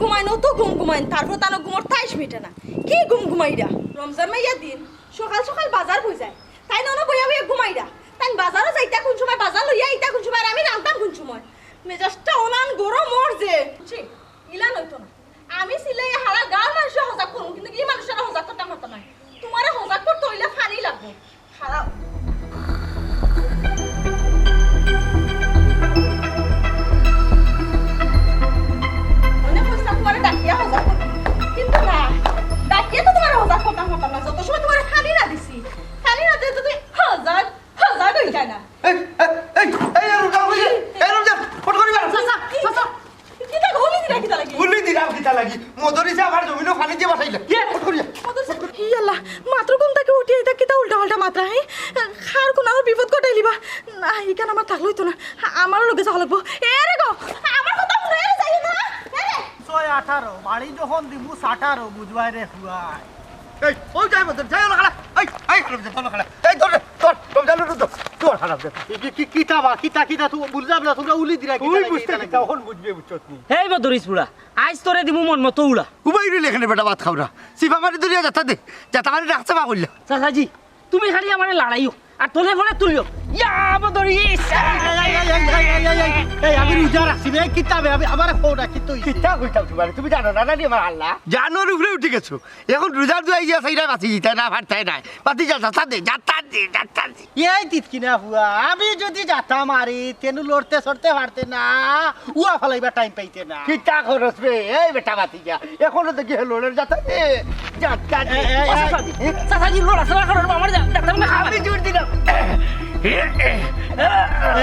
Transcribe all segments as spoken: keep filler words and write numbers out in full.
ঘুমাইন, অত ঘুম ঘুমাইন, তারপর তান ঘুমর তাইশ মিটে না। কি ঘুম ঘুমাইরা? রমজান মাইয়া দিন সকাল সকাল বাজার বই যায়, তাইন অনো বইয়া বইয়া ঘুমাইরা। তাইন বাজারো যাইতা কোন সময়, বাজার লইয়া আইতা কোন সময়, আর আমি রানতাম কোন সময়? মেজাজটা অলান গরম অর যে। বুঝছি, ইলান অইতো না। আমি চিল্লাইয়া হারা গাঁওর মানুষরে হজাগ করমু, কিন্তু ই মানুষরে হজাগ করতাম পারতাম নায়। তুমারে হজাগ করতে অইলে পানি লাগবো। খাড়াও। মনে করছিলাম তুমারে ডাকিয়া হজাগ করমু, কিন্তু না, ডাকিয়া তো তুমারে হজাগ করতাম পারতাম না। যত সময় তুমারে পানি না দিছি, পানি না দিলে তো তুমি হজাগ, হজাগ অইতায় না। এই, এই, এই, এই, এই, রুজা, রুজা, এই, রুজা, ফট করি মারো। চাচা, চাচা। কিতা গো, উলি দিলা কিতা লাগি? উলি দিলাম কিতা লাগি? মদরিছে আমার জমিনো পানি দিয়া বাসাইলা। কে? ফট করিয়া। মদরিছে? ই আল্লাহ, মাত্র ঘুম থাকি উঠি ইতা কিতা উল্টা পাল্টা মাতরা, হে? কার কুন আরো বিপদ ঘটাইলিবা? না, ইখান আমার থাকলে অইতো না। আমার লগে যাওয়া লাগবো। এ রে গো, আমার কথা হুনো, এ রে, যাইও না। এ রে। ছয় আঠারো, বাড়ি যখন দিমু সাঠারো, বুঝবায় রে ফুয়ায়। এই, ওই যাই বলতে, যাই ওলা খালা। এই, এই, খালা, যাই ওলা খালা। এই, ধর রে, ধর, ধর, ধর, ধর, ধর, ধর, খালা, ধর। কি, কি, কি, কিতা বা, কিতা, কিতা, তুই বুঝলাম না, তুমরা উলি দিলা, কিতা তুই লাগি, বুঝতে কিতা কিতা, লাগি? অখন বুঝবে, বুঝছত নি? এই মদরিছ বুড়া, আইজ তোরে দিমু মন মতো উড়া। উবাই রইলে এখানে বেটা ভাত খাওরা। সিফা মারি ধরিয়া যাতা দে, যাতা মারি রাখছে বা কইলা। চাচাজি, তুমি খালি আমারে লাড়াইও, আর তলে ফলে তুলিও। ইয়া, মদরিছ! এই, এই, এই, এই, এই, এই, এই, এই, এই, আমি রোজা রাখছি রে, কিতা বে, আমি, আমারে কও না, কিতা অইছে? কিতা কইতাম তুমারে, তুমি জানো না, না নি আমার আল্লাহ? জানোর উপরে উঠি গেছো। অখন রোজা দুয়াই গিয়া চাইরা বাঁচি যিতায় না, পারতায় নায়। বাঁচি যা, যাতা দে, যাতা দে, যাতা দে। এই তিতকিনা ফুয়া, আমি যদি যাতা মারি, তেনু লড়তে চড়তে পারতে না, উয়া ফালাইবার টাইম পাইতে না। কিতা খরচ বে, এই বেটা বাঁচি যা। অখনো দেখি হে লড়ের যাতা দে, যাতা দে। এই, এই, এই, ও চাচাজি, চাচাজি, লড়াচড়া করো না, আমার যা-, যাতা আমি খাবার। আমি জোর দিলাম।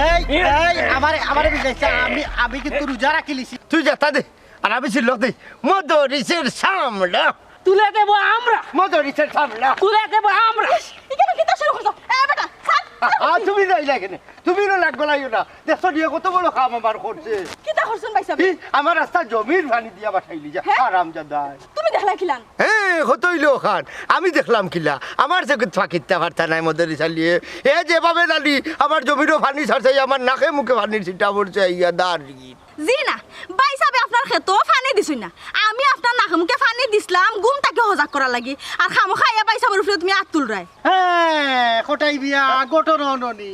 এই, এই, আমারে, আমারে বুঝাইছে, আমি, আমি কিন্তু রোজা রাখিলিছি। তুই যাতা দে। আর আমি ছিল্লক দেই, মদরিছের সামলা। তুলে দেব আমরা। মদরিছের সামলা। তুলে দেব আমরা। ইশ, ইখানো কিতা শুরু করছো? এ বেটা, ছাড়, ছাড়। আ, তুমি যাইলা কেনে? তুমি না লাগ গলাইও না। দেখছো নিয়ে কত বড় কাম আমার করছে। কিতা করছইন ভাইসাব? কি? আমার রাস্তা জমির পানি দিয়া বাসাইলি যা। হ্যাঁ? হারামজাদা। তুমি দেখলা কিলান? হ্যাঁ, কত অইলো অখান। আমি দেখলাম কিলা। আমার চউখে ফাঁকিতা ফারতা নায় মদরিছ আলিয়ে। এ যেভাবে নালি আমার জমিরও পানি ছাড়ছে, আমার নাকে মুখে পানির ছিটা পড়ছে, ইয়া দাঁড়িয়ে। জি না, ভাইসাবে আপনার খেতো পানি দিছইন না। আমি আপনার নাকে মুখে পানি দিছলাম, ঘুম থাকি হজাগ করার লাগি। আর খামোখা আইয়া ভাইসাবর উপরে তুমি আত তুলরায়। হ্যাঁ, কটাই বিয়া, ঘটনা অননি।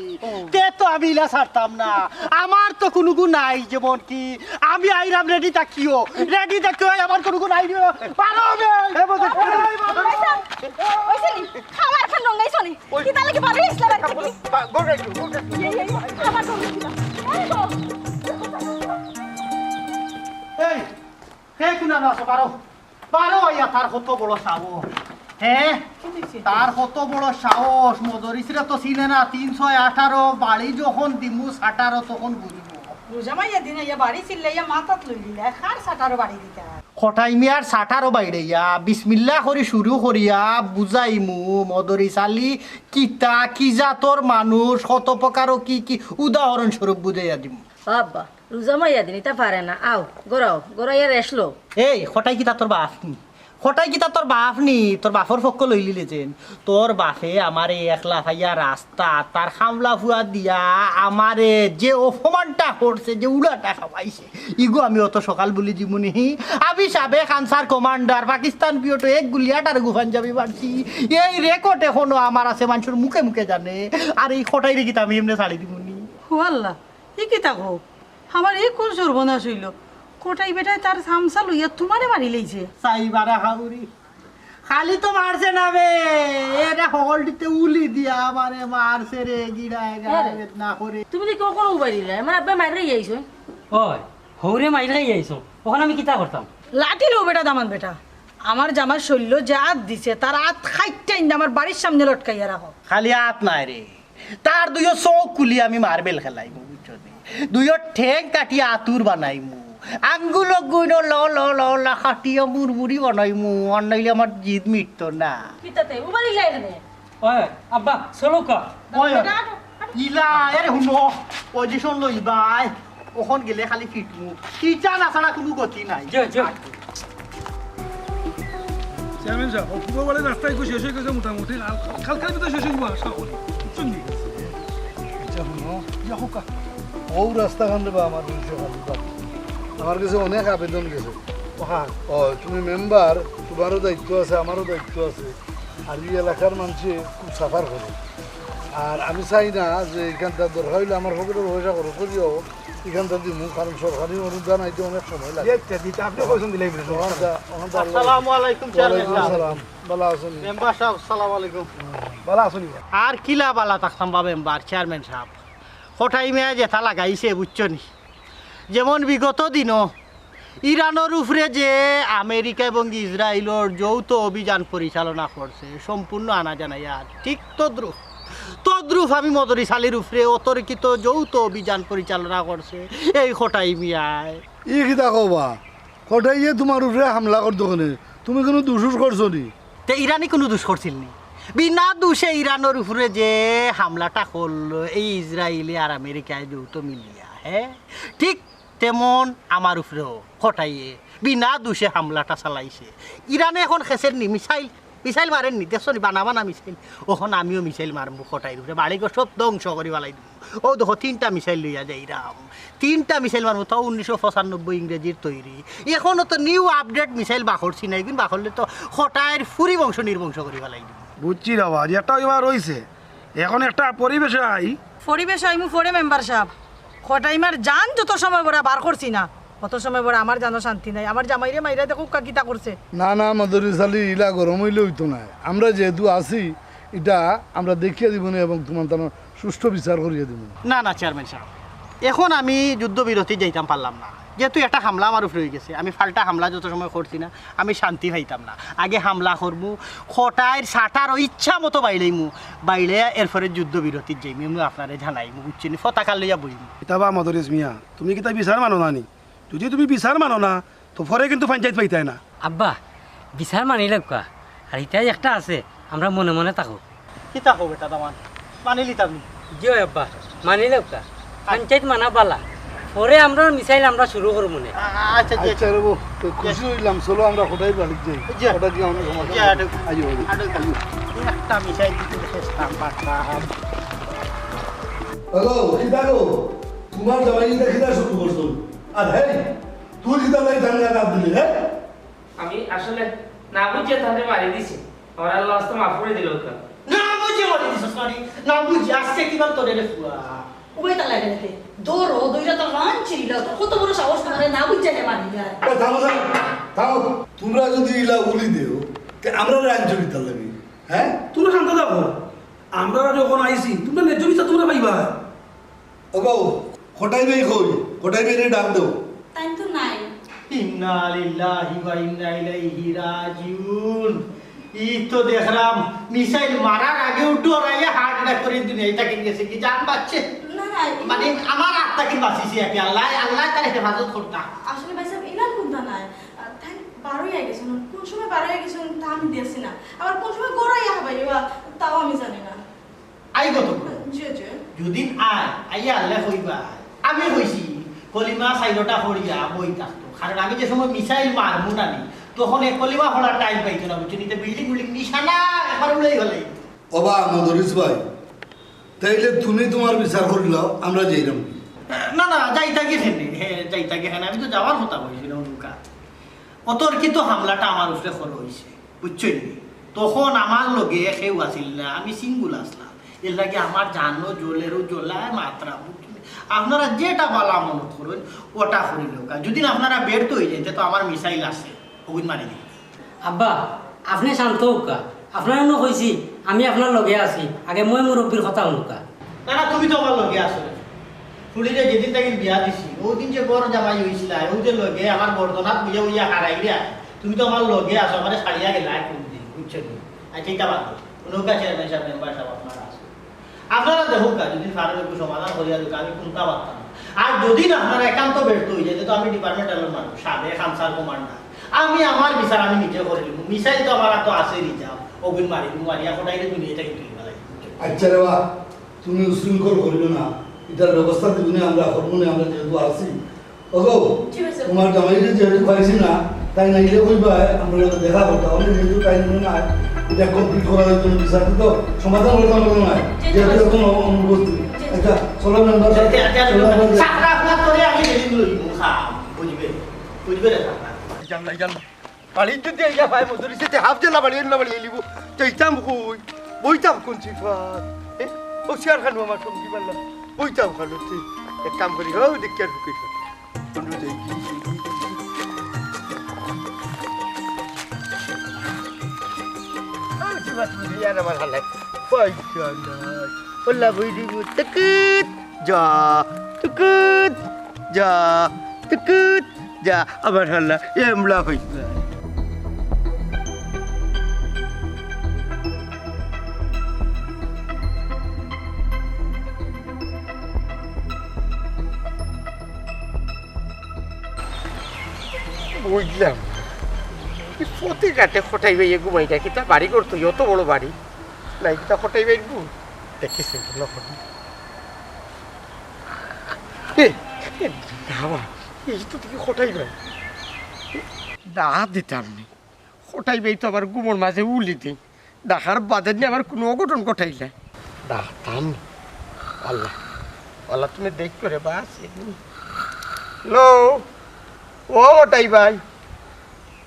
তে তো আমি ইলা ছাড়তাম না। আমার তো কুনু গুণ নাই, যেমন কি আমি আইরাম রেডি থাকিও, রেডি থাকিও, আমার কুনু গুণ নাই রে। পারো বে। এ বদর, ভাইসাব, অইছে নি? খাওয়ার খান রঙাইছো নি? ওই কিতা লাগি বাড়ি ইসলাম আর কি? বা-, গোল রাখো, গোল রাখো। এই, এই, এই, আমার গোল রাখো। এই তো। এই, হে কুনা না আছো, পারো। পারো, ইয়া তার কত বড় সাহস। হ্যাঁ? কি দেখছি? তার কত বড় সাহস, মদরিছরে তো চিনে না, তিন ছয় আঠারো, বাড়ি যখন দিমু সাঠারো তখন বুঝবো। রোজা মাইয়া দিন ইয়া বাড়ি চিল্লাইয়া মাথাত লই দিলা, কার সাঠারো বাড়ি দিতা? কটাই মিয়ার সাঠারো বাইড়াইয়া, বিসমিল্লা করি শুরু করিয়া বুঝাইমু, মদরিছ আলী কিতা, কি জাতর মানুষ, কত প্রকার ও কি কি, উদাহরণ স্বরূপ বুঝাইয়া দিমু। ও আব্বা, রোজা মাইয়া দিন, ইতা পারে না, আও, গড়াও, গড়াইয়া রেস্ট লও। এই, কটাই কিতা তোর বাপ নি? কটাই কিতা তোর বাপ নি? তোর বাপর পক্ষ লইলিলে যেন। তোর বাপে আমারে একলা পাইয়া রাস্তা, তার খামলা ফুয়া দিয়া আমারে যে অপমানটা করছে, যে উড়াটা খাওয়াইছে, ইগু আমি অত সকাল বুলি জিমুনি। আমি সাবেক আনসার কমান্ডার, পাকিস্তান পিরিয়ডো এক গুলি আঠারোগু পাঞ্জাবি মারছি। এই রেকর্ড এখনো আমার আছে, মানষর মুখে মুখে জানে। আর এই কটাইরে কিতা আমি এমনে ছাড়ি দিমুনি? ও আল্লাহ, ই কিতা কও? আমার ই কুন সর্বনাশ অইলো? কটাই বেটায় তার চামচা লইয়া তুমারে মারিলাইছে। চাইবারা খাউরি। খালি তো মারছে না বে, এরে হকলটিতে উলি দিয়া আমারে মারছে রে, গিড়ায় গাড়ায় বেদনা করে। তুমি দেখি অখন উবাই দিলায়, আমার আব্বায় মাইর খাইয়া আইছইন। ওই, হউরে মাইর খাইয়া আইছইন, অখন আমি কিতা করতাম? লাঠি লও বেটা, দামান বেটা। আমার জামার শইল্লো যে আত দিছে, তার আত কাইট্টাইন আমার বাড়ির সামনে লটকাইয়া রাখো। খালি আত নায় রে, তার দুইও চউখ খুলি আমি মার্বেল খেলাইমু, বুঝছো নি? দুইও ঠেং কাটি আতুর বানাইমু। আঙ্গুল গুইন ল ল ল ল কাটিয়া মুরমুরি বানাইমু। আর নাইলে আমার জিদ মিটতো না। কিতাতে? উবারি লাই রে। ওই, আব্বা, চলো কা। ওই, ইলা, এরে হুনো, পজিশন লই ভাই। অখন গেলে খালি ফিটমু। ইটা না ছাড়া কুনু গতি নাই। যাও, যাও। চেয়ারম্যান সাব, অক্টোবর বারে রাস্তা ইগু শেষ অই গেছে মোটামুটি। কাল, কালকের ভিতরে শেষ অই যিবো আশা করি। বুঝছইন নি? আচ্ছা, হুনো। ইয়া, হোক। অউ রাস্তাখান রে বা আমার বংশ খালি বাকি। আমার গেছে অনেক আবেদন গেছে। ও, তুমি মেম্বার, তোমারও দায়িত্ব আছে, আমারও দায়িত্ব আছে। আর এই এলাকার মানুষে খুব সাফার করে। আর আমি চাই না যে এখানটা দরকার হইলে আমার পকেটের পয়সা খরচ করিও এখানটা দিব, কারণ সরকারি অনুদান আইতে অনেক সময় লাগে। দিতে, দিতে, আপনি কইছেন দিলাই বলে, সমস্যা নাই। ওখানটা, ওখানটা আল্লাহ আসসালামু আলাইকুম, চেয়ারম্যান ওয়ালাইকুম সাহেব। আসসালাম। ভালো আছেন? মেম্বার সাহেব, আসসালামু আলাইকুম। ভালো আছেন? আর কিলা বালা থাকতাম বা মেম্বার, চেয়ারম্যান সাহেব। কটাই মিয়া যেটা লাগাইছে, বুঝছো নি? যেমন বিগত দিনও ইরানর উপরে যে আমেরিকা এবং ইসরায়েলর যৌথ অভিযান পরিচালনা করছে, সম্পূর্ণ আনা জানাইয়া, ঠিক তদ্রূপ, তদ্রূপ আমি মদরিস আলীর উপরে অতর্কিত যৌথ অভিযান পরিচালনা করছে এই কটাই মিয়ায়। ই কিতা কবা? কটাইয়ে তোমার উপরে হামলা করতো কেনে? তুমি কোনো দুষ করছো নি? তে ইরানি কোনো দুষ করছিল নি? বিনা দুষে ইরানর উপরে যে হামলাটা করলো এই ইসরায়েলে আর আমেরিকায় যৌথ মিলিয়া, হ্যাঁ, ঠিক তেমন আমার উপরেও কটাইয়ে বিনা দুষে হামলাটা চালাইছে। ইরানে এখন খেসের নি, মিসাইল, মিসাইল মারের নি, দেখছো নি, বানা বানা মিসাইল। অখন আমিও মিসাইল মারমু কটাইর উপরে, বাড়িঘর সব ধ্বংস করি ফালাই দিমু। ও দেখো, তিনটা মিসাইল লইয়া যাইরাম, তিনটা মিসাইল মারমু, তাও উনিশশো পঁচানব্বই ইংরেজির তৈরি। এখনো তো নিউ আপডেট মিসাইল বাখরছি না, এগুন বাখরলে তো কটাইর ফুরি বংশ নির্বংশ করি ফালাই দিমু। বুঝছি রে বাবা, একটা ওইবার রইছে, এখন একটা পরিবেশে আই। পরিবেশ আইমু পরে মেম্বার সাহেব। কটাই মার জান যত সময় বড় বার করছি না, অত সময় বড় আমার জানো শান্তি নাই। আমার জামাইরে মাইরা দেখো কা কিতা করছে। না, না, মদরিস আলী, ইলা গরম হইলে হইতো না। আমরা যেহেতু আছি, এটা আমরা দেখিয়ে দিব না এবং তোমার তার সুষ্ঠু বিচার করিয়ে দিব না। না, না, চেয়ারম্যান সাহেব, এখন আমি যুদ্ধবিরতি যাইতাম পারলাম না, যেহেতু একটা হামলা আমার উপরে হয়ে গেছে। আমি ফাল্টা হামলা যত সময় করছি না, আমি শান্তি পাইতাম না। আগে হামলা করমু, কটাইর সাটার ইচ্ছা মতো বাইড়াইমু, বাইড়ে এরপরে যুদ্ধবিরতির যাইমু, আমি আপনারে জানাইমু, বুঝছেন নি? পতাকা লইয়া বইমু। কিতাবা মদরিস মিয়া, তুমি কিতা বিচার মানো না নি? যদি তুমি বিচার মানো না, তো পরে কিন্তু পঞ্চায়েত পাইতায় না। আব্বা, বিচার মানি লাগবো। আর ইটাই একটা আছে, আমরা মনে মনে থাকো। কিতা কও বেটা দামান? মানিলি তাবি? জি অয় আব্বা, মানি লাগবো। পঞ্চায়েত মানা বালা। পরে আমরা মিসাইল আমরা শুরু করবো নে। আ-, আচ্ছা, জি, আচ্ছা রে বউ, তো খুশি হইলাম। চলো আমরা কটাই বাড়ি যাই। জি। কটাই গিয়ে আমরা সমাধান জি, করি। আটক। আইও, আইও, আটক। আইও। একটা মিসাইল দিতে শেষ কাম পারতাম। হ্যালো, কিতা গো? তোমার জামাই ইটা কিতা শুরু করছো? আর হেই, তুই কিতা লাই ধান গায়ে হাত দিলি, হ্যাঁ? আমি আসলে না বুঝিয়া তারে মারি দিছি। আমার আল্লাহ আস্তে মাফ করে দিল ওকে। না বুঝিয়া মারি দিছস মানে? না বুঝিয়া আজকে কিবার তোরে রে ফুয়া। উবাই তালা রে তে। দৌড়, দৌড়া তো রান চিল্লা। তোর কত বড় সাহস, তোমারে না বুঝিয়া রে মারি যায়। এ, থামো, থামো, থামো। তোমরা যদি ইলা উলি দেও, তে আমরা রান চুরি তার লাগি, হ্যাঁ? তোমরা শান্ত থাকো। আমরা যখন আইছি, তোমরা ন্যায্য বিচার তোমরা পাইবা। ওগো, কটাই ভাই কই? কটাই ভাইরে ডাক দেও। তাই তো নাই। ইন্না লিল্লাহি ওয়া ইন্না ইলাইহি রাজিউন। ই তো দেখলাম মিসাইল মারার আগেউ ডরাইয়া হার্ট অ্যাটাক করি দুনিয়া থাকি গেছে, কি জান বাঁচছে? না, না, ই- মানে আমার আত্মা কি বাঁচিছে আর কি, আল্লাহ, আল্লাহ তার হেফাজত করতা। আসলে ভাই সাহেব, ইলান কুন্তা নাই। আহ, তাই বারোই আই গেছেন, কোন সময় বারোই আই গেছেন তা আমি দেখছি না। আবার কোন সময় গড়াইয়া হাবাইবা, তাও আমি জানি না। আইবো তো। জি, জি। যদিন আয়, আইয়া আল্লাহ কইবা, আমি কইছি, কলিমা চাইরোটা পড়িয়া বই থাকতো। কারণ আমি যে সময় মিসাইল মারমু না নি, তখন এক কলিমা পড়ার টাইম পাইতো না, বুঝছো নি? তো বিল্ডিং উল্ডিং নিশানা একবার উড়াই ফেলাই। ওবা, মদরিস ভাই, তাইলে তুমি তোমার বিচার করিলাও, আমরা যাইলাম কি? না, না, যাইতা কি হেনে? হ্যাঁ, যাইতা কি হেনে? আমি তো যাওয়ার কথা কইছি না, অনুকা। অতর্কিত হামলাটা আমার উপরে করা হইছে, বুঝছইন নি? তখন আমার লগে কেউ আছিল না, আমি সিঙ্গল আসলাম। এর লাগি আমার জানো জ্বলেরও জ্বলায় মাত্রা, বুঝছইন নি? আপনারা যেটা বালা মনে করইন, ওটা করিলাউক্কা। যদি না আপনারা ব্যর্থ হয়ে যাইতে, তো আমার মিসাইল আছে, ওগুন মারি দিই। আব্বা, আপনি শান্ত হউক্কা। আপনারে নু কইছি, আমি আপনার লগে আছি। আগে ময় মুরব্বির কথা হুনুক্কা। না, না, তুমি তো আমার লগে আছো রে। ফুড়িরে যেদিন থাকি বিয়া দিছি, ওদিন যে বড় জামাই হইছিলা, ওই যে লগে আমার গর্দনাত বইয়া বইয়া হারাইরা, তুমি তো আমার লগে আছো, আমারে ছাড়িয়া গেলা কোন দিন, বুঝছো নি? আচ্ছা, এটা বাদ দেও। নৌকা চেয়ারম্যান সাহেব, মেম্বার সাহেব, আপনারা আছো। আপনারা দেখউক্কা, যদি পারেন একটু সমাধান করিয়া দেউক্কা, আমি কুন্তা পারতাম না। আর যদি না আপনারা একান্ত ব্যর্থ হয়ে যায়, তো আমি ডিপার্টমেন্টাল মানুষ, সাবেক আনসার কমান্ডার, আমি আমার বিচার আমি নিজে করিলিমু। মিসাইল তো আমার তো আছে রিজার্ভ, ওগুন মারি, মারিয়া কোটাইলে দুনিয়া থাকি তুলি ফেলাই। আচ্ছা রে বা, তুমি উশৃঙ্খল করিও না, এটার ব্যবস্থা দিবো না আমরা, করবো না আমরা যেহেতু আছি। ওগো, জি ভাই স্যার। তোমার জামাইরে যেহেতু পাইছি না, তাই নাইলে কইবা, আমরা এটা দেখা করতাম, আমি যেহেতু তাই মনে না, এটা কমপ্লিট করা হয়তো বিচার তো সমাধান করতাম মনে হয়, জি, জি যেহেতু ভাই। এখন অনুপস্থিত। জি, জি। আচ্ছা, চলো মেম্বার সাহেব, জি, জি, জি, চলো মেম্বার সাহেব। সাফরা আপনার করে আমি যেদিন লইব, হ্যাঁ, বুঝবে, বুঝবে রে সাফরা। ইয়াল্লা, ইয়াল্লা। বাড়ি যদি আইয়া পায়, মদরিছে তে হাফ জেলা বাড়ি, এল্লা বাড়ি আইলিব। যাইতাম কই? বইতাম কোন সিফাত? এ? ও চেয়ার খানো আমার সঙ্গী বাল্লা। বইতাম খানো তে। এক কাম করি, হো, দেখ কি আর হুকে খানো। কোন রোজ আইবি? ও সিফাত বুঝে আর আমার হালায়। পয়সা নাই। ওল্লা বই দিব। তকুত। যা। তকুত। যা। তকুত। যা, আমার হালা, এমলা হইছে। বুঝলাম। এই পথে ঘাটে কটাই ভাই ঘুমাইটা কিতা বাড়ি করতো, অত বড় বাড়ি। নাই কিতা কটাই ভাই ঘুম। দেখিস না, না, না। এ, এ, বাবা, এই তো দেখি কটাই ভাই। না দিতাম নি। কটাই ভাই তো আবার ঘুমর মাঝে উলি দেই। ডাকার বাদে নি আবার কোনো অঘটন ঘটাইলে। ডাকতাম নি। আল্লাহ, আল্লাহ তুমি দেখ করে বাস। লো, ও কটাই ভাই,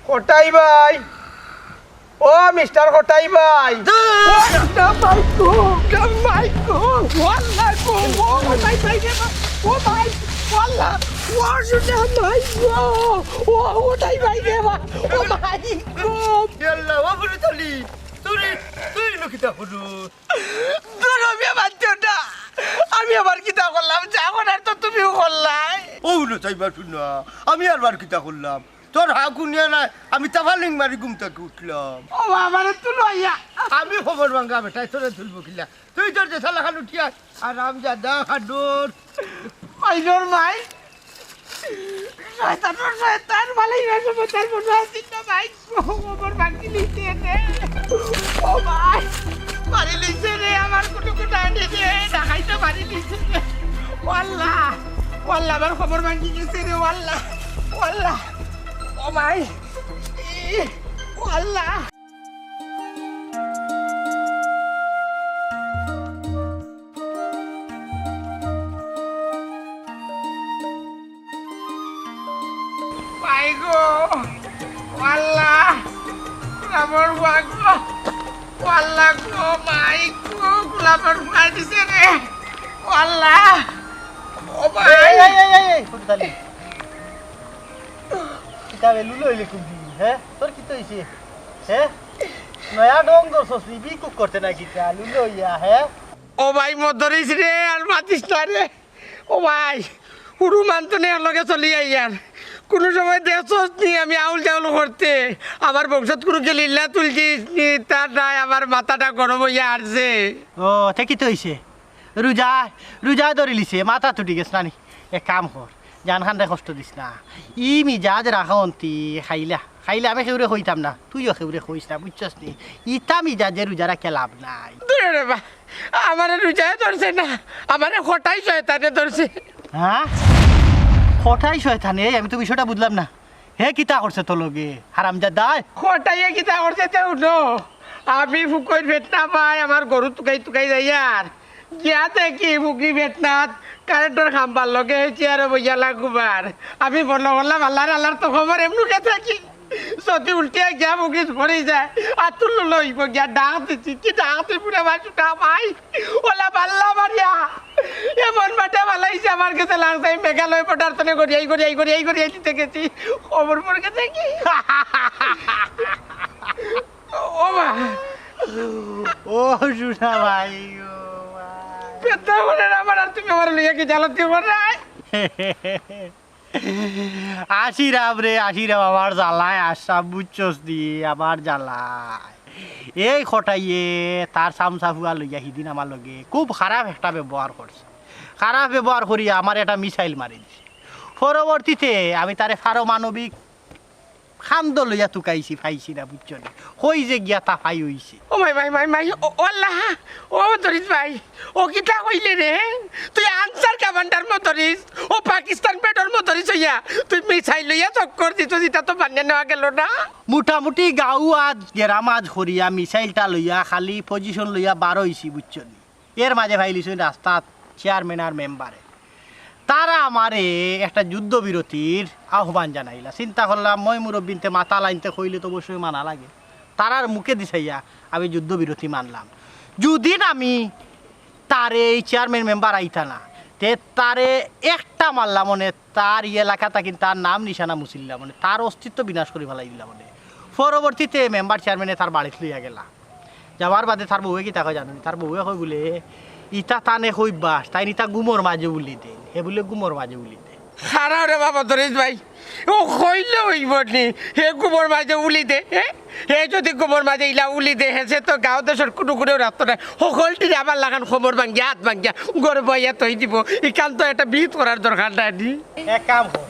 কটাই ভাই। ও মিস্টার কটাই ভাই। ও না ভাই গো, না ভাই গো, ও আল্লাহ গো, ও কটাই ভাই রে বা-, ও ভাই, ও আল্লাহ, ও শুনে ভাই গো, ও কটাই ভাই রে বা-, ও ভাই গো। এ আল্লাহ, ও বুড়ি চলি, তুই, তুই লো কিতা করু? তোর আমি মানতে না, আমি আবার কিতা করলাম, যা করার তো তুমিও করলাই। ও লো চাইবা শুনো, আমি আবার কিতা করলাম? তোর হা গুনিয়া নাই, আমি তাফালিং মারি ঘুম থাকি উঠলাম। ও বাবা রে, তুই লইয়া। আমি খবর ভাঙ্গা বেটায় তোরে তুলবো কিলা? তুই তোর যে শালা খান উঠিয়া, আর আমি যা দা খাডুর। মাইনর মাই। শয়তানর শয়তান, ভালাই ভালাই শয়তান মনে আছিস না ভাই? খবর ভাঙ্গি লিখে দে। ও ভাই, মারি লিখে রে, আমার কুটু কুটা আনি দে, দেখাইতে মারি লিখে দে। ও আল্লাহ, ও আল্লাহ, আমার খবর ভাঙ্গি গেছে রে, ও আল্লাহ, ও আল্লাহ। ও মাই, ই, ও আল্লাহ। মাই গো, ও আল্লাহ, গোলাপর ফুয়া গো, ও আল্লাহ গো, মাই গো, গোলাপর ফুয়া দিছে রে, ও আল্লাহ, ও মাই। এই, এই, এই, এই, এই, ফুটতালি। কিতাবে লুলো হইলে কোন দিন, হ্যাঁ? তোর কিতা হইছে? হ্যাঁ? নয়া ঢং ধরছস নি, বিকুক করতে না কিতা, লুলো হইয়া, হ্যাঁ? ও ভাই, মদরিস রে, আর মাতিস না রে। ও ভাই, হুরু মানতো নে লগে চলি আইয়ার। কোনো সময় দেখছস নি আমি আউল জাউল করতে? আমার বংশত কোনো গেলিল্লা তুলছিস নি, তার নাই আমার মাথাটা গরম হইয়া আসছে। ও, তে কিতা হইছে? রোজা, রোজা ধরিলিছে, মাথাত উঠি গেছে না নি? এক কাম কর, জান খানরে কষ্ট দিস না। ই মিজাজ রাখা অন্তি খাইলা, খাইলা আমি কেউরে কইতাম না, তুইও কেউরে কইস না, বুঝছস নি? ইতা মিজাজে রোজা রাখিয়া লাভ নাই। দূরে রে বা, আমারে রোজায় ধরছে না, আমারে কটাই শয়তানে ধরছে। হ্যাঁ? কটাই শয়তানে? এই আমি তো বিষয়টা বুঝলাম না। হে কিতা করছে তোর লগে, হারামজাদায়? কটাইয়ে কিতা করছে তে হুনো। আমি ফুকইর বেটনা ভাই, আমার গরু তুকাই তুকাই যাইয়ার। গিয়া দেখি ফুকি বেটনাত কারেন্টর খাম্বার লগে চেয়ারো বইয়া লাগুবার। আমি মনো করলাম, আল্লাহর, আল্লাহর তো খবর এমনুকে থাকি। যদি উল্টিয়া গিয়া ফুকি পড়ি যায়, আতুল লইব গিয়া ডাক দিছি, কি ডাক দিছি পুরা বাসুটা ভাই। ওলা বাল্লা মারিয়া এমন বাটা বালাইছে আমার গেছে লাগছে, আমি মেঘালয় border তনে গড়িয়াই, গড়িয়াই, গড়িয়াই, গড়িয়াই দিতে গেছি। খবর পড়ে গেছে কি? ও মা! ও সোনা ভাই, ও ভাই। পেটটা ভরে না আমার, আর তুমি আমার লইয়া কি জ্বালাতে পারায়? আশিরাম রে, আশিরাম, আমার জ্বালায় আশরাম, বুঝছস নি, আমার জ্বালায়। এই কটাইয়ে তার চামচা ফুয়া লইয়া হিদিন আমার লগে খুব খারাপ একটা ব্যবহার করছে। খারাপ ব্যবহার করিয়া আমার একটা মিসাইল মারি দিছে। পরবর্তীতে আমি তারে পারমাণবিক খান্দ লইয়া তুকাইছি, পাইছি না, বুঝছো নি? কই যে গিয়া তাফাই হইছে। ও মাই, মাই, মাই, মাই, ও, ও আল্লাহ, ও মদরিস ভাই, ও কিতা কইলে রে? তুই আনসার কমান্ডার মদরিস, ও পাকিস্তান পেটর মদরিস হইয়া তুই মিসাইল লইয়া চক্কর দিত, ইতা তো মানিয়া নেওয়া গেল না। মোটামুটি গাঁও আজ, গ্রাম আজ করিয়া মিসাইলটা লইয়া খালি position লইয়া বার হইছি, বুঝছো নি? এর মাঝে পাইলিছইন রাস্তাত চেয়ারম্যান আর মেম্বারে। তারা আমারে একটা যুদ্ধবিরতির আহ্বান জানাইলা। চিন্তা করলাম, ময় মুরব্বিন্তে মাতাল আইন্তে কইলে তো অবশ্যই মানা লাগে। তারার মুখেদি চাইয়া আমি যুদ্ধবিরতি মানলাম। যুদি আমি তারে এই চেয়ারম্যান মেম্বার আইতা না, তে তারে একটা মারলাম মানে, তার ই এলাকা থাকি তার নাম নিশানা মুছিলাম মানে, তার অস্তিত্ব বিনাশ করি ফালাই দিলাম মানে। পরবর্তীতে মেম্বার চেয়ারম্যানে তার বাড়িত লইয়া গেলা। যাওয়ার বাদে তার বউয়ে কিতা কয় জানো নি? তার বউয়ে কয় বুলে, "ইতা তানে কইবাস, তাইন ইতা ঘুমর মাঝে বুলি দেইন।" হে বুলে ঘুমর মাঝে বুলি দেইন। খাড়া রে বাবা দরিদ ভাই, ও কইলে অইবো নি? হে ঘুমর মাঝে বুলি দে, হে? হে যুদি ঘুমর মাঝে ইলা বুলি দে, হেষে তো গাঁও দেশর কুনু কুনু রাখতো নায়। হকলটিরে আমার লাখান কমর ভাঙ্গিয়া, আত ভাঙ্গিয়া, ঘরো বইয়া থই দিবো। ইখান তো একটা বিহিত করার দরকার নাই নি? এক কাম কর,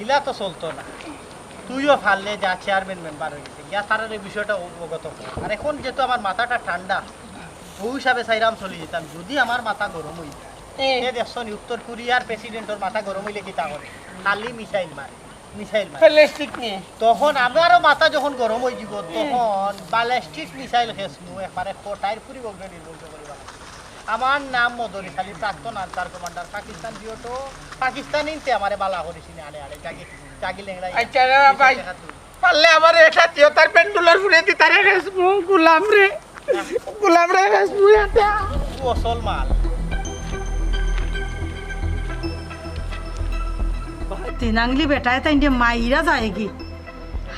ইলা তো চলতো না। তুইও পারলে যা, চেয়ারম্যান মেম্বার অই গেছে, গিয়া তারার এই বিষয়টা অবগত কর। আর এখন যেহেতু আমার মাথাটা ঠান্ডা, অউ হিসাবে চাইরাম চলি যেতাম। যুদি আমার মাথা গরম অই যায়, এ। এ দেখছো নি, উত্তর কোরিয়ার প্রেসিডেন্টর মাথা গরম অইলে কিতা করে? খালি মিসাইল মারে, মিসাইল মারে। ব্যালিস্টিক নিয়ে। তখন আমারও মাথা যখন গরম অই যিবো, তখন ব্যালিস্টিক মিসাইল খেসমু, একবারে কটাইর ফুরি বগলে নির্বংশ করিবা। আমার নাম মদরিছ আলী, প্রাক্তন আনসার কমান্ডার, পাকিস্তান বিয়টো, পাকিস্তানিন্তে আমারে বালা করিস নি, আড়ে আড়ে, জাগি, জাগি লেংড়াই। আচ্ছা রে ভাই, পারলে আমারে এটা দিও, তার পেন্ডুলার ফুরে দি তারে খেসমু, গোলাম রে, গোলাম রে খেসমু এটা। তুই অসল মাল। তিন আঙ্গলি বেটায় তাইন দে মাইরা যায়গি,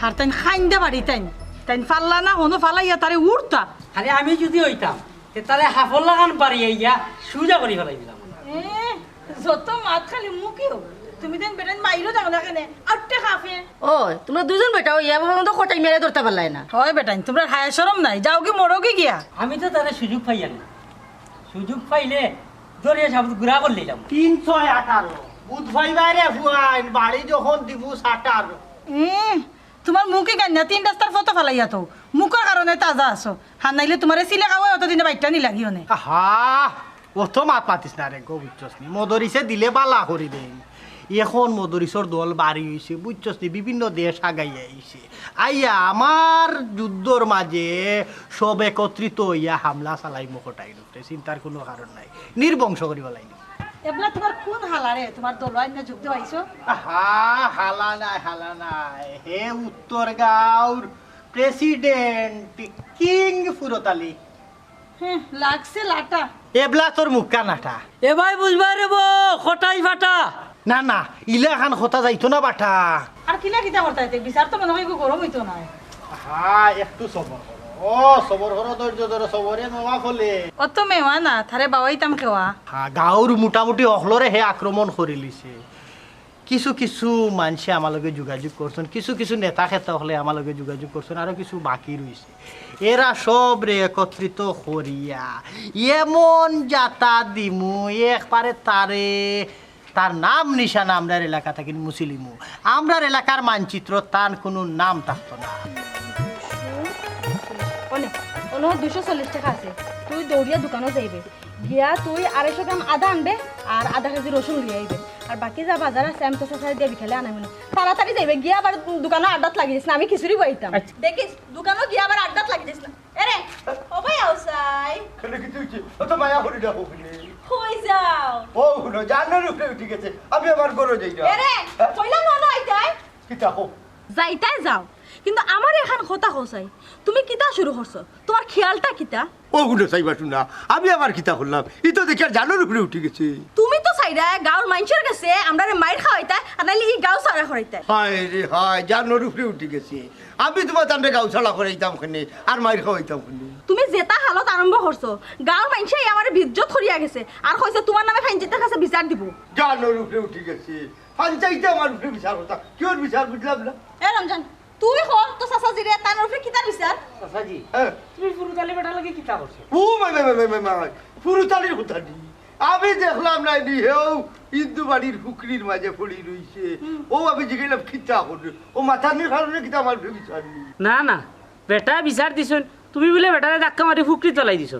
আর তাইন খাইন্দা বাড়ি তাইন, তাইন ফাল্লা না হনো ফালাইয়া তারে উঠতা। আরে আমি যুদি অইতাম, তে তারে হাফর লাখান বাড়ি আইয়া সুজা করি ফালাই দিলাম। এ, যত মাত খালি মুখেও। তুমি দেন বেটাইন মাইরো যাও না কেনে? আট্টে খাফে। ও, তোমরা দুইজন বেটা অইয়া বাবা মতো কটাই মেরে ধরতা পারলায় না। হয় বেটাইন, তোমরা হায়া শরম নাই? যাওগি মরোগি গিয়া। আমি তো তারে সুযোগ পাইয়ার না। সুযোগ পাইলে ধরিয়া সাবুত গুড়া করি লইলাম। তিন ছয় আঠারো। বুধ ভাই বাইরে ফুয়াইন, বাড়ি যখন দিবু সাটার। উম, তুমার মুখে গান্না তিন রাস্তার ফটো ফালাইয়া তো। মুখর কারণে তাজা আছো। হার নাইলে তুমারে সিলে খাওয়াই অতদিনে বাইট্টা নি লাগিও নে। আহা, অত মাত মাতিস না রে গো, বুঝছস নি? মদরিছে দিলে বালা করি দেইন। এখন মদরিছর দল বাড়ি অইছে, বুঝছস নি? বিভিন্ন দেশ আগাইয়া আইছে। আইয়া আমার যুদ্ধর মাঝে সব একত্রিত অইয়া হামলা চালাইমু কটাইর উপরে, চিন্তার কুনু কারণ নাই। নির্বংশ করি ফালাইমু। এবলা তুমার কুন হালারে তুমার দল আইন্না যুদ্ধ আইছো? আহা, হালা নায়, হালা নায়। হে উত্তর গাঁওর প্রেসিডেন্ট কিং ফুরত আলী। হুম, লাগছে লাটা। এবলা তোর মুখখান আটা। এ ভাই বুঝবায় রে বো, কটাই ফাটা। না, না, ইলাখান কথা যাইতো না বাটা। আর কিলা কিতা করতায় তে? বিচার তো মনো অয় গরম অইতো নায়। হা, একটু সবর করো। ও, সবর করো, ধৈর্য ধরো, সবরে মেওয়া ফলে। অত মেওয়া না, তারে বাওয়াইতাম কেওয়া। হা, গাঁওর মোটামুটি অকলরে হে আক্রমণ করিলিছে। কিছু কিছু মানষে আমার লগে যোগাযোগ করছইন, কিছু কিছু নেতা খেতা অকলে আমার লগে যোগাযোগ করছইন, আরো কিছু বাকি রইছে। এরা সবরে একত্রিত করিয়া এমন যাতা দিমু, একবারে তারে, তার নাম নিশানা আমরার এলাকা থাকি মুছিলিমু। আমরার এলাকার মানচিত্র তান কুনু নাম থাকতো না। অনে, অনো দুইশো চল্লিশ টেকা আছে, তুই দৌড়িয়া দোকানো যাইবে। গিয়া তুই আড়াইশো গ্রাম আদা আনবে আর আধা কেজি রসুন লইয়া আইবে। আর বাকি যা বাজার আছে আমি তো চাচারে দিয়া বিকালে আনাইমুনে। তাড়াতাড়ি যাইবে, গিয়া আবার দোকানো আড্ডাত লাগি দিস না, আমি খিচুড়ি বইতাম। আচ্ছা। দেখিস, দোকানো গিয়া আবার আড্ডাত লাগি দিস না। এরে, ও ভাই আউসাই। কেনে কিতা অইছে? অত মায়া করি না, কই যাও? ও হুনো, জানোর উপরে উঠি গেছে, আমি আমার ঘরো যাই না। এরে, কইলাম না, আইতায়। কিতা কও? যাইতায় যাও, কিন্তু আমারে এখান কথা কও চাই, তুমি কিতা শুরু করছো? তুমার খিয়ালটা কিতা? ও হুনো চাইবা শুনা, আমি আবার কিতা করলাম? ই তো দেখি আর জানোর উপরে উঠি গেছে। তুমি তো চাইরায় গাঁওর মানষর গেছে আমরারে মাইর খাওয়াইতায়, আর নাইলে ই গাঁও ছাড়া করাইতায়। হায় রে হায়, জানোর উপরে উঠি গেছে। আমি তুমার তানরে গাঁও ছাড়া করাইতাম কেনে, আর মাইর খাওয়াইতাম কেনে? তুমি যেতা হালত আরম্ভ করছো, গাঁওর মানষে আমারে বেইজ্জত করিয়া গেছে, আর কইছে তুমার নামে পঞ্চায়েতর কাছে বিচার দিবো। জানোর উপরে উঠি গেছে। পঞ্চায়েতে আমার উপরে বিচার করতা। কিওর বিচার বুঝলাম না। এ রমজান, তুই ক তো চাচাজিরে, তান উপরে কিতা বিচার? চাচাজি, হ্যাঁ। তুমি ফুরুতালি বেটার লগে কিতা করছো? ও মাই, মাই, মাই, মাই, মাই, মাই। ফুরুতালির কথা নি। আমি দেখলাম না নি, হেও হিন্দু বাড়ির ফুকরির মাঝে পড়ি রইছে। হুম। ও আমি জিগাইলাম কিতা করবে? ও মাতানির কারণে কিতা আমার উপরে বিচার নি? না, না, বেটায় বিচার দিছইন, তুমি বুলে বেটারে ধাক্কা মারি ফুকরিত ফালাই দিছো।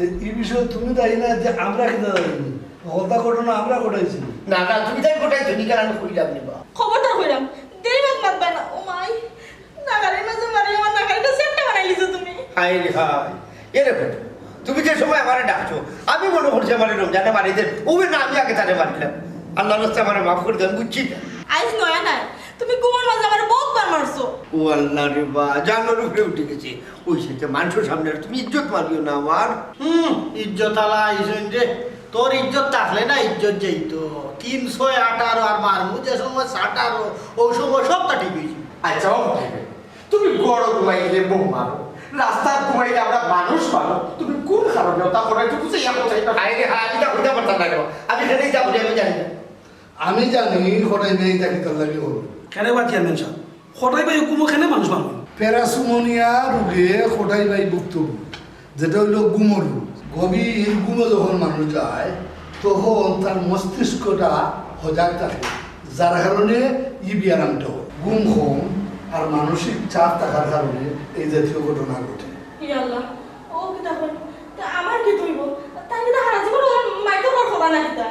এই বিষয়ে তুমি দায়ী না, যে আমরা কিতা জানি? হকলতা ঘটনা আমরা ঘটাইছি। না, না, তুমি তাই ঘটাইছো নি, কেন আমি কইলাম নি বা? খবরদার কইলাম, দেরি মাত মাতবা না। ও মাই, নাগারির মাঝে মারি আমার নাগারিটা সেটটা বানাই লিছো তুমি। হায় রে হায়। এ দেখো, তুমি যে সময় আমারে ডাকছো, আমি মনে করছি আমারে রমজানে মারি দের, ওবে না আমি আগে তারে মারিলাম। আল্লাহর রাস্তায় আমারে মাফ করি দেন, বুঝছি না। আইজ নয়া নাই, তুমি ঘুমর মাঝে আমারে বহুত বার মারছো। ও আল্লাহ রে বা, জানোর উপরে উঠি গেছে। ওই সাথে মানুষর সামনে আর তুমি ইজ্জত মারিও না আমার। হুম, ইজ্জত আলা আইসন যে, তোর ইজ্জত থাকলে না ইজ্জত যাইতো। তিন ছয় আঠারো আর মারমু যে সময় আঠারো, ওই সময় সবটা ঠিক হইছে। আচ্ছা, ও ঠিক আছে। তুমি ঘরো ঘুমাইলে বউ মারো, রাস্তাত ঘুমাইলে আমরা মানুষ মারো। তুমি কোন কারণে ওটা করে একটু বুঝে ইয়া কোথায়? আরে হ্যাঁ, আমি তা বুঝতে পারতাম না রে বা। আমি এখানেই যা বুঝি, আমি জানি না। আমি জানি কটাই ভাই এটা কিতার লাগি হলো। কেনে বা চেয়ারম্যান সাহেব, কটাই ভাই হুকুমো কেনে মানুষ মারবো? প্যারাসুমোনিয়া রোগে কটাই ভাই ভুক্তভোগী, যেটা হইল ঘুমর রোগ। গভীর ঘুমে যখন মানুষ যায়, তখন তার মস্তিষ্কটা সজাগ থাকে, যার কারণে ই বিয়ারামটা হয়। ঘুম কম আর মানসিক চাপ থাকার কারণে এই জাতীয় ঘটনা ঘটে। ইয়া আল্লাহ, ও কিতা কয়? তে আমার কিতা অইবো? তাই কিতা হারা জীবন ওর মাইকে ওর খোলা না কিতা?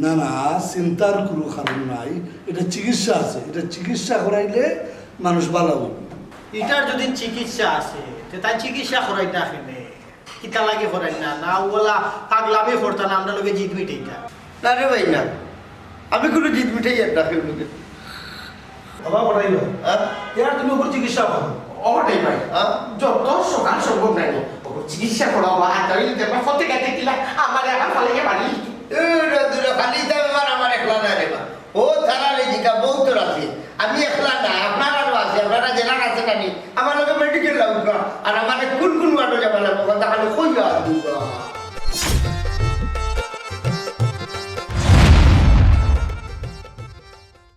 না, না, চিন্তার কোনো কারণ নাই। এটা চিকিৎসা আছে, এটা চিকিৎসা করাইলে মানুষ ভালা অইবো। ইটার যদি চিকিৎসা আছে, তে তাই চিকিৎসা করাইতা কেনে? কিতা লাগি করাইন না? না, ওলা পাগলামি করতা না, আমরার লগে জিদ মিটাইতা। না রে ভাই, না, আমি কোনো জিদ মিটাইয়ার না কেউর লগে। বাবা, কটাই ভাই, হ্যাঁ? ইয়ার তুমি ওর চিকিৎসা করো। ও কটাই ভাই, হ্যাঁ? যত সকাল সম্ভব নাই, ওর চিকিৎসা করাও বা আর তাহলে দেখবা ফতে গাইতে কিলা আমার এখন ফালাইয়া বাড়ি। এ, রে দূরে খালি ইতা বেমার আমার একলা না রে বা। ও তারা রে জিকা বহুত আছে। আমি একলা না, আপনারারও আছে, আপনারা জেলা আছে নানি? আমার লগে মেডিকেল লাগবা। আর আমারে কোন কোন ওয়ার্ডো যাবা লাগবো, কথা খালি কইবা আর দিবা।